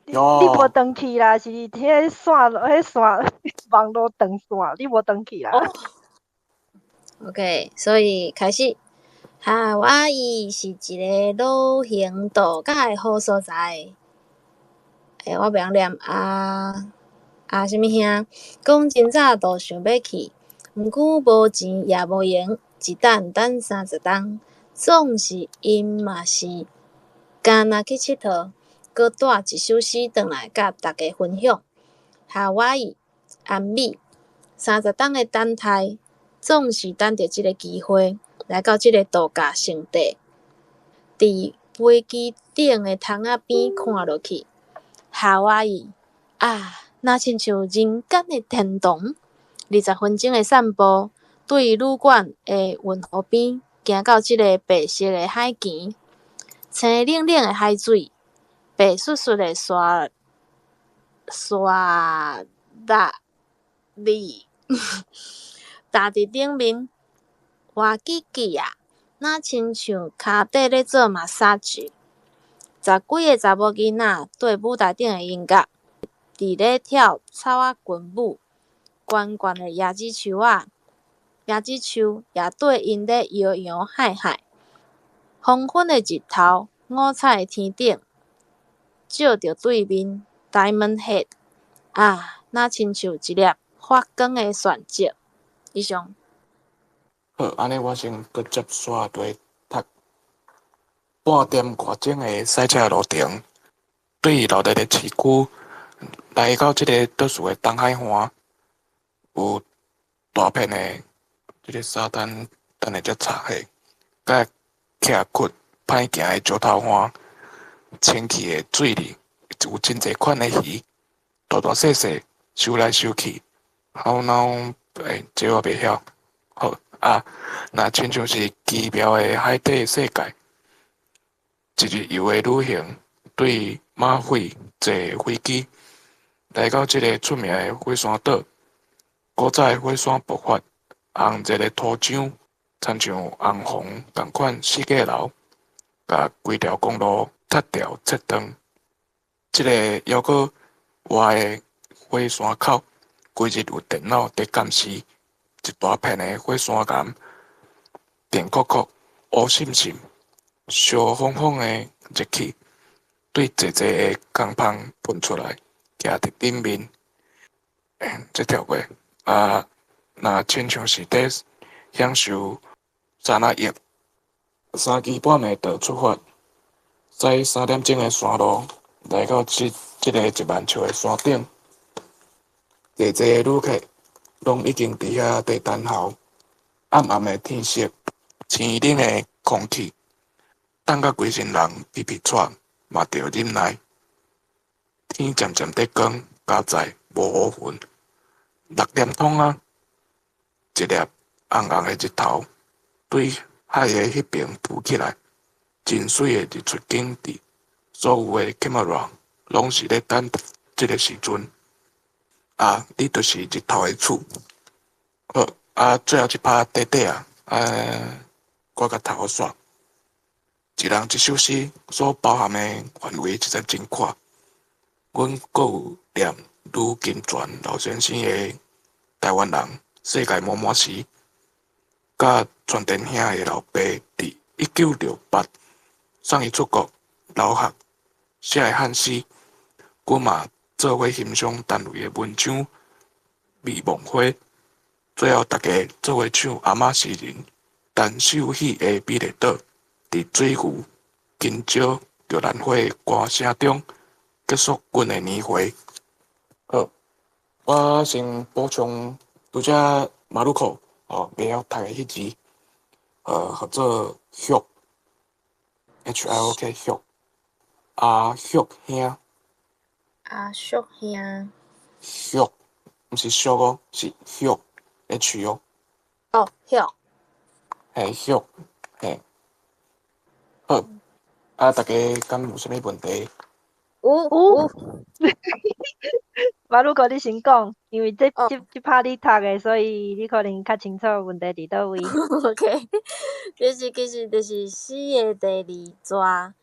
你無斷去啦，是彼个線，彼線網路斷線，你無斷去啦。哦。OK，所以開始。夏威夷是一個旅行度假的好所在。欸，我袂曉念啊啊！啥物兄？講真早就想欲去，毋過無錢也無閒，一等等30冬，總是𪜶嘛是干焦去𨑨迌，閣帶一首詩轉來佮大家分享。夏威夷安美，三十冬的等待，總是等著這个機會來到這个度假勝地。佇飛機頂的窗仔邊看落去，夏威夷啊，若親像人間的天堂。20分鐘的散步，對旅館的運河邊，行到這个白色的海墘，青冷冷的海水，白雪雪的沙沙粒踏佇頂面，滑稽稽啊，若親像跤底咧做馬殺雞。十幾个查某囡仔綴舞台頂的音樂，佇咧跳草仔裙舞。懸懸的椰子樹仔，椰子樹也綴𪜶咧搖搖幌幌。黃昏的日頭，五彩的天頂，照著對面 Diamond Head，啊，若親像一粒發光的鑽石。以上。好，按呢我先閣接續來讀。半點外鐘的賽車路程，對熱熱的市區來到這个島嶼的東海岸，有大片的這个沙灘，等下才查嘿，佮徛骨歹行的石頭岸，清氣的水裡有真濟款的魚，大大細細，游來游去，好腦欸，這我袂曉。好啊，若親像是奇妙的海底世界。一日遊的旅行，對馬會坐飛機來到這个出名的火山島。古早的火山爆發，紅熱的土漿，親像紅黃仝款四季樓，共規條公路拆掉切斷。這个猶閣活的火山口，規日有電腦佇監視，一大片的火山岩，電爍爍、烏滲滲、燒烘烘的熱氣，對濟濟的工蜂噴出來，徛佇頂面。欸，這跳過啊，若親像是佇享受沙拉浴，三更半暝就出發，駛3點鐘的山路來到這這个1萬尺的山頂，濟濟的旅客攏已經佇遐佇等候。暗暗的天色，生冷的空氣，凍甲規身人皮皮掣，嘛著忍耐。天漸漸佇光，佳哉無烏雲。6點通啊，一粒紅紅的日頭對海的彼爿浮起來，真媠的日出景致。所有的 camera 攏是咧等這个時陣。啊，你就是日頭的厝。好，啊，最後一拍短短啊，啊，我共讀予煞。一人一首詩所包含的範圍實在真闊。阮閣有念呂金泉老先生的《台灣人世界摸摸詩》，佮傳電兄的老爸佇1968送伊出國留學寫的漢詩，阮嘛做伙欣賞陳雷的文章《美夢花》，最後逐家做伙唱阿嬤詩人陳秀喜的《美麗島》，佇水牛、金蕉、玉蘭花的歌聲中結束阮的年會。好，我先補充，拄才馬路口哦，袂曉讀的彼字，號做 Hiok，H I O K Hiok，阿旭兄。阿叔兄。旭，毋是叔哦，是 Hiok，H 哦。哦，Hiok。嘿，Hiok，嘿。好，啊，大家敢有啥物問題？有有。馬路哥，你先講，因為這這這拍你讀的，所以你可能較清楚問題佇佗位。 OK，就是其實就是詩的第二逝，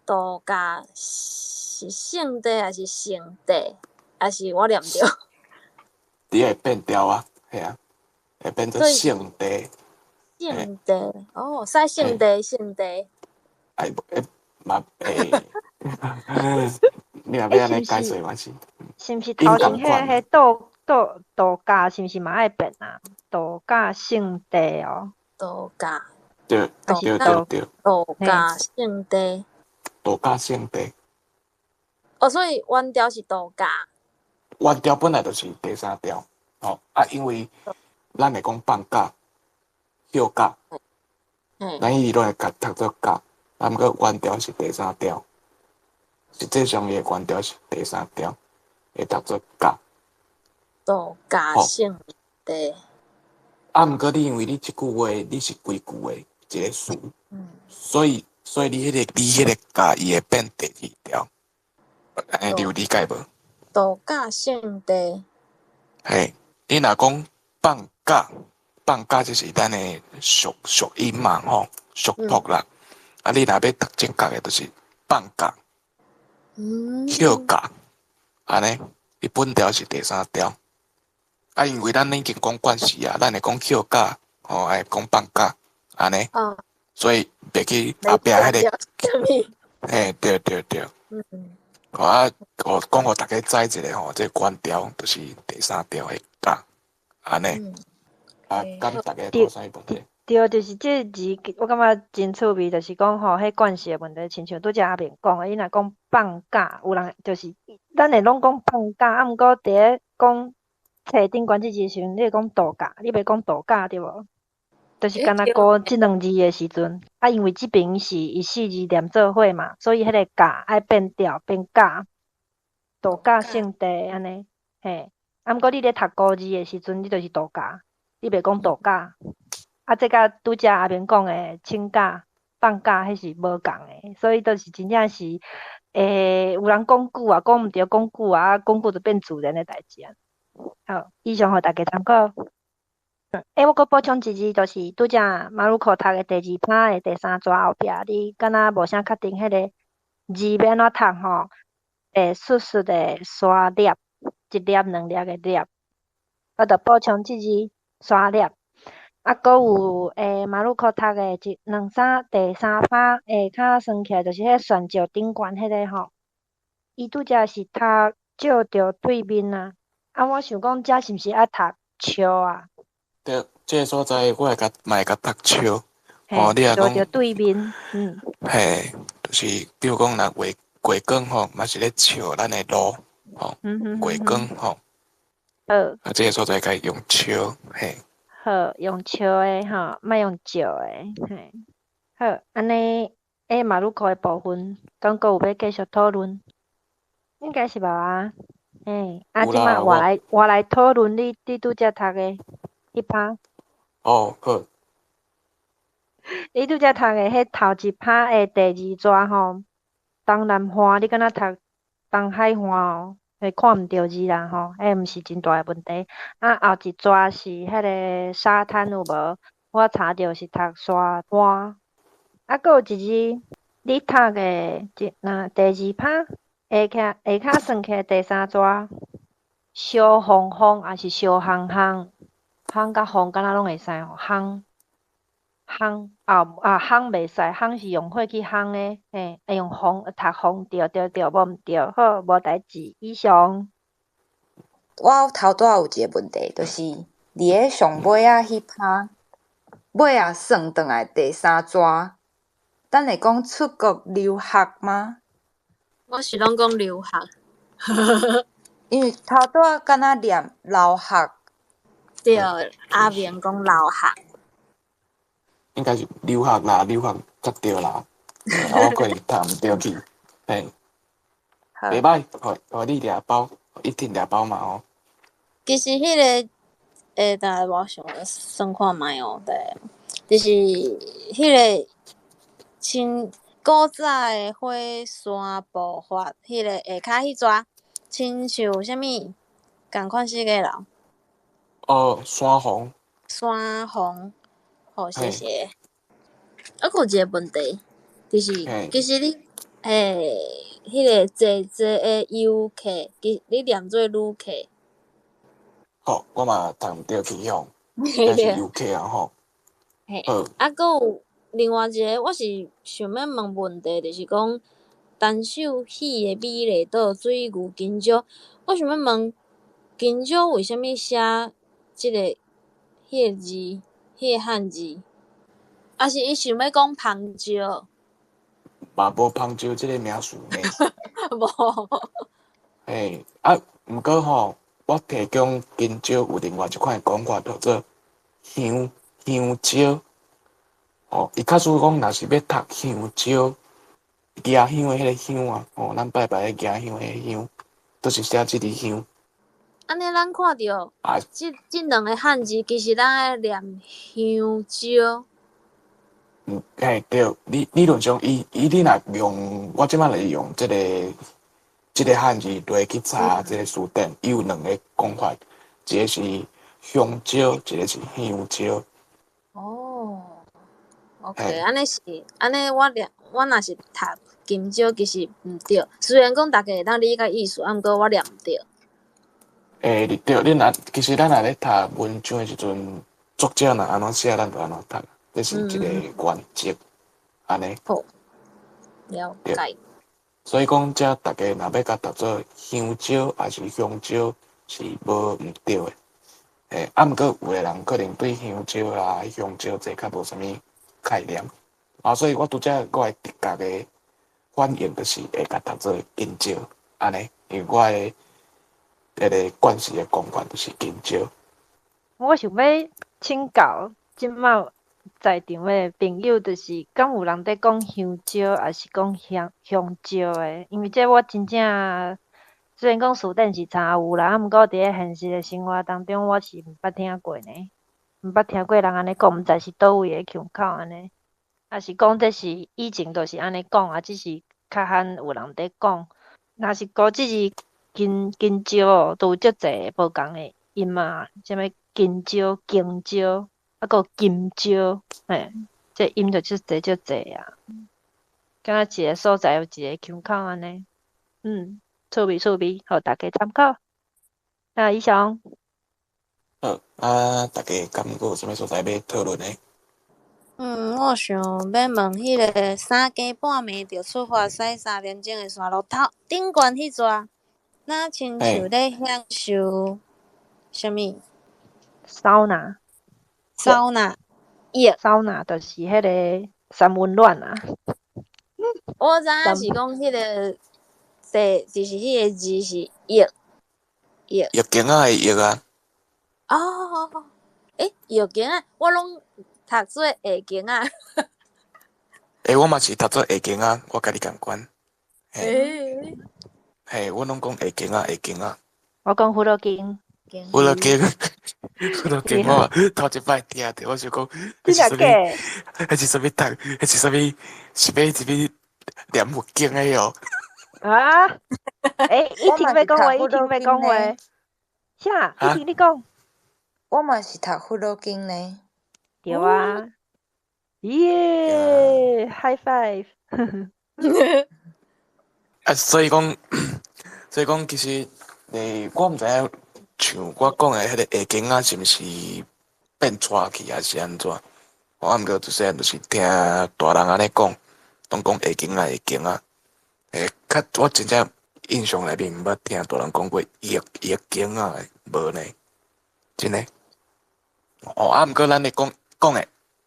度假是聖地還是聖地？還是我念著？你會變調啊，嘿啊，會變做聖地。聖地，哦，使聖地聖地。哎，會嘛會，你若欲按呢解釋嘛是？是毋是頭前彼彼度度度假是毋是嘛愛變啊？度假勝地哦。度假。對對對對。度假勝地。度假勝地。哦，所以原調是度假。原調本來就是第三調，吼啊，因為咱會講放假、休假，咱伊攏會共讀做假，啊，毋過原調是第三調，實際上伊的原調是第三調，會讀做假。度假勝地。啊，毋過你因為你這句話你是規句的一个詞，所以你彼个假伊會變第二調，按呢你有理解無？度假勝地。嘿，你若講放假，放假就是咱的俗俗音嘛吼，俗讀啦。啊，你若欲讀正確的，就是放假、休假，按呢，伊本調是第三調。啊，因為咱已經講慣勢啊，咱會講休假，吼，會講放假，按呢，所以袂去後壁彼個，嘿，對對對。啊，我講予大家知一下吼，這個原調就是第三調的假，按呢。啊，敢大家有啥物問題？對，就是這個字，我感覺真趣味，就是講吼，彼慣勢的問題，親像拄才阿明講的，伊若講放假，有人就是咱會攏講放假，啊，毋過佇咧講冊頂懸這字的時陣，你會講度假，你袂講度假對無？就是干焦顧這兩字的時陣，啊，因為這爿是伊四字連做伙嘛，所以彼個假愛變調變假，度假勝地按呢，嘿，啊，毋過你咧讀古字的時陣，你就是度假，你袂講度假。啊，這佮拄才阿明講的請假、放假，彼是無仝的，所以就是真正是，有人講久啊，講毋著，講久啊，講久就變自然的代誌啊。好，以上予大家參考。我閣補充一字，就是拄才馬路口讀的第二拍的第三逝後壁，你敢若無啥確定彼个字欲按怎讀吼？欶欶的沙粒，一粒兩粒的粒，我就補充這字沙粒。啊，閣有馬路口讀的一兩三第三拍下跤算起來，就是彼懸石頂懸彼个吼。伊拄才是讀照著對面啊，啊，我想講這是毋是愛讀笑啊？對，這个所在我會共嘛會共讀笑。吼，你若講著對面，嗯。嘿，就是比如講若月月光吼，嘛是咧照咱的路，吼，月光吼。好。啊，這个所在該用笑，嘿。好，用笑的吼，莫用照的，嘿。好，按呢，馬路口的部分，敢閣有欲繼續討論？應該是無啊。嘿，啊，這擺我來討論你拄才讀的彼拍。哦，好。你拄才讀的彼頭一拍的第二逝吼，東南岸你敢若讀東海岸哦，會看毋著字啦吼，彼毋是真大的問題。啊，後一逝是彼个沙灘有無？我查著是讀沙灘。啊，閣有一字，你讀的一那第二拍下下跤算起來第三逝，燒烘烘抑是燒烘烘？烘佮烘敢若攏會使吼，烘烘啊啊烘袂使，烘是用火去烘的，嘿，愛用風讀風對對對，無毋對，好，無代誌，以上。我頭拄仔有一个問題，就是佇咧上尾仔彼拍，尾仔算轉來第三逝，咱會講出國留學嗎？我是攏講留學。因為頭拄仔敢若念留學。對，阿明講留學。應該是留學啦，留學才對啦。我可能讀毋著去，嘿。袂歹，予你掠包，一定掠包嘛吼。其實彼个，等下我想算看覓哦，對，就是彼个親古早的火山爆發，彼个下跤彼逝，親像啥物仝款式个啦？哦，山洪。山洪，好，謝謝。啊，閣有一个問題，就是其實你，彼个濟濟的遊客，其你念做旅客。好，我嘛讀毋著去吼，應該是遊客啊吼。嘿，啊，閣有另外一个，我是想欲問問題，就是講陳秀喜的美麗島水牛香蕉，我想欲問香蕉為啥物寫這个彼個字，彼個漢字，抑是伊想欲講香蕉？嘛無香蕉這个名詞呢。無。嘿，啊，毋過吼，我提供香蕉有另外一款的講法，叫做香香蕉。哦，伊假使講若是欲讀香蕉，舉香的彼个香啊，哦，咱拜拜咧舉香的彼个香，就是寫這个香。按呢，咱看著，這兩个漢字，其實咱愛念香蕉。嗯，嘿，對，理理論上，伊伊你若用，我這擺來用這個漢字來去查這個辭典，伊有兩個講法，一個是香蕉，一個是香蕉。哦， OK，按呢是按呢，我念我若是讀金蕉，其實毋對。雖然講逐家會當理解意思，啊，毋過我念毋對。欸，對，你若其實咱若咧讀文章的時陣，作者若按怎寫，咱就按怎讀，這是一個原則，按呢。好，了解。所以講，遮逐家若欲共讀做香蕉抑是香蕉，是無毋對的。欸，啊，毋過有的人可能對香蕉啊、香蕉這較無啥物概念，啊，所以我拄才我的直覺的反應就是會共讀做金蕉，按呢，因為我的彼個慣勢的講法就是金蕉。我想欲請教這擺在場的朋友，就是敢有人佇講香蕉，抑是講香蕉的？因為這我真正雖然講辭典是查有啦，啊，毋過佇咧現實的生活當中，我是毋捌聽過呢，毋捌聽過人按呢講，毋知是佗位的腔口按呢，抑是講這是以前就是按呢講，啊，只是較罕有人佇講。若是古這字金蕉哦，都有足濟無仝的音啊，啥物金蕉、金蕉，啊，閣有金蕉，嘿，這音就足濟足濟啊。敢若一个所在有一个腔口按呢，趣味趣味，予大家參考。啊，以上。好，啊，大家敢閣有啥物所在欲討論的？我想欲問彼个三更半暝就出發駛3點鐘的山路頭頂懸彼逝，若親像咧享受啥物？桑拿。桑拿。浴。桑拿就是彼个三溫暖啊。我知影是講彼个第，就是彼个字是浴。浴。浴巾仔的浴啊。哦，欸，浴巾仔，我攏讀做下間仔。欸，我嘛是讀做下間仔，我共你仝款。欸。嘿，我攏講下間仔，下間仔。我講佛羅經。佛羅經，佛羅經，我頭一擺聽著，我想講，彼是啥物？彼是啥物讀？彼是啥物？是欲一物念佛經的喲？啊？欸，以前欲講話，以前欲講話。啥？以前你講。我嘛是讀佛羅經呢。對啊。耶！High five！啊，所以講，其實，欸，我毋知影，像我講的彼个下間仔是毋是變錯去，抑是按怎？我毋過自細漢就是聽大人按呢講，攏講下間仔下間仔。欸，較我真正印象內面毋捌聽大人講過浴間仔，無呢，真的。哦，啊，毋過咱咧講講的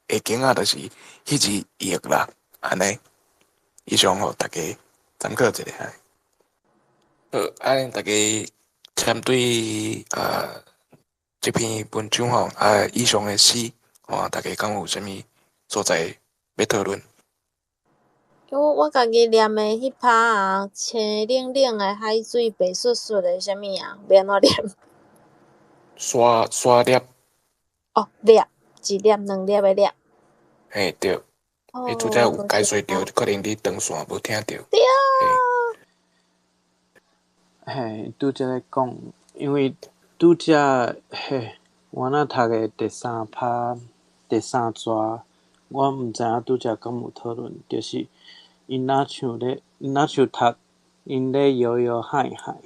下間仔，就是彼字浴啦，按呢，以上予大家參考一下。好，按呢大家針對這篇文章吼，啊以上的詩，吼，大家敢有啥物所在欲討論？我家己念的彼拍啊，青冷冷的海水白雪雪的，啥物啊？欲按怎念？沙沙粒。哦，粒，一粒兩粒的粒。嘿，對。你拄才有解說著，可能你斷線無聽著。對。嘿，拄才咧講，因為拄才嘿，我若讀的第三拍第三逝，我毋知影拄才敢有討論，就是𪜶若像咧，𪜶若像讀，𪜶咧搖搖海海，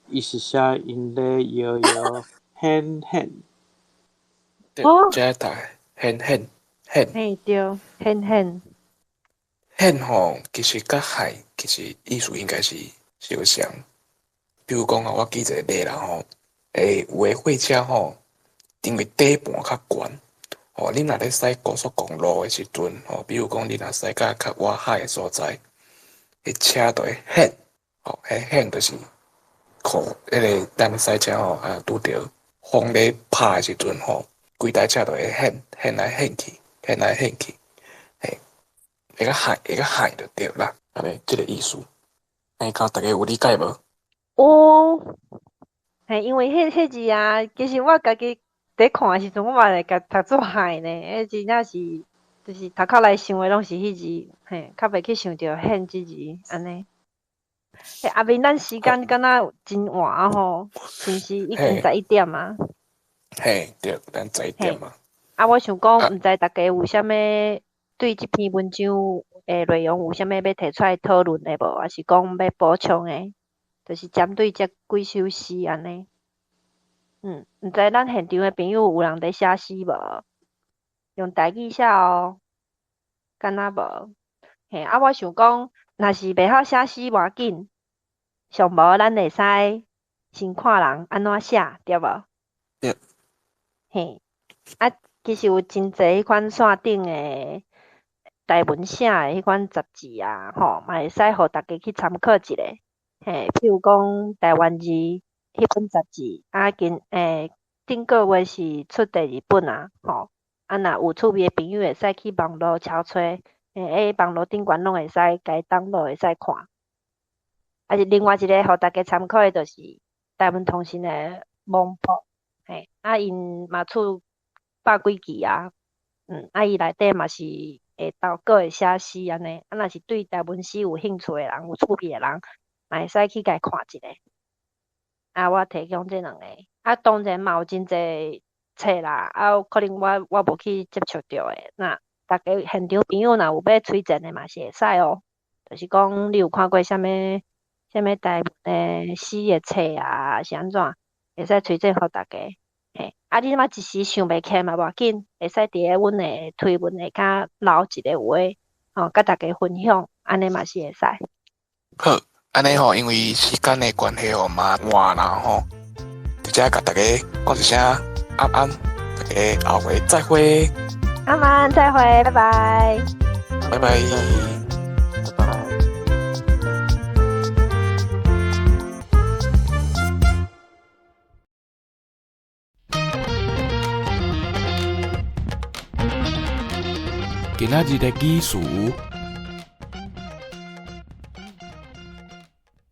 伊是寫𪜶咧搖搖顯顯。對，這讀顯顯顯。嘿，對，顯顯。顯吼，其實佮海其實意思應該是相像。比如講啊，我舉一個例啦吼，欸，有的貨車吼，因為底盤較懸，吼，你若咧駛高速公路的時陣，吼，比如講你若駛到較倚海的所在，彼車就會掀，吼，彼掀就是靠彼个咱駛車吼，啊，拄著風咧拍的時陣吼，規台車就會掀，掀來掀去，掀來掀去，嘿，會較海就對啦，按呢，這個意思。欸，敢大家有理解無？有，嘿，因為彼字啊，其實我家己佇看的時陣，我嘛會共讀做海呢。彼真正是，就是頭殼內想的攏是彼字，嘿，較袂去想著掀這字按呢。欸，阿明，咱時間敢若真晚吼，是毋是已經11點啊？嘿，對，咱11點啊。啊，我想講，毋知大家有啥物對這篇文章的內容有啥物欲提出來討論的無？抑是講欲補充的？就是針對這幾首詩按呢。毋知咱現場的朋友有人佇寫詩無？用台語寫哦，敢若無？嘿，啊，我想講，若是袂曉寫詩無要緊，上無咱會使先看人按怎寫，對無？對。嘿，啊，其實有真濟彼款線頂的台文寫的彼款雜誌啊，吼，嘛會使予大家去參考一下。嘿，譬如講台灣字彼本雜誌，啊，近頂個月是出第二本啊，吼，啊，若有趣味的朋友會使去網路搜揣，網路頂懸攏會使共 download 會使看。啊是另外一个予大家參考的，就是台灣通信的網報，嘿，啊，𪜶嘛出百幾期啊，啊，伊內底嘛是會投稿會寫詩按呢，啊，若是對台文詩有興趣的人，有趣味的人，嘛會使去共看一下。啊，我提供這兩个，啊，當然嘛有真濟冊啦，啊，有可能我無去接觸著的，那大家現場朋友若有欲推薦的嘛是會使哦，就是講你有看過啥物啥物台文的詩的冊啊，是按怎，會使推薦予大家。嘿，啊，你這擺一時想袂起來嘛無要緊，會使佇咧阮的推文下跤留一个話，吼，佮大家分享，按呢嘛是會使。好，按呢吼，因為時間的關係吼，嘛晚啦吼，佇遮共大家講一聲晚安，大家後回再會。晚安，再會，拜拜。拜拜。拜拜。今仔日的語詞：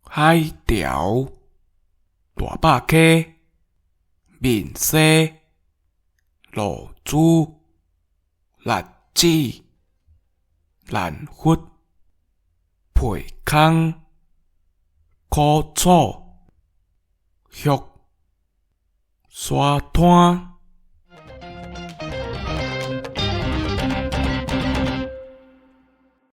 海潮、大霸溪、面西、露珠、栗子、难佛、皮空、苦楚、玉、沙滩。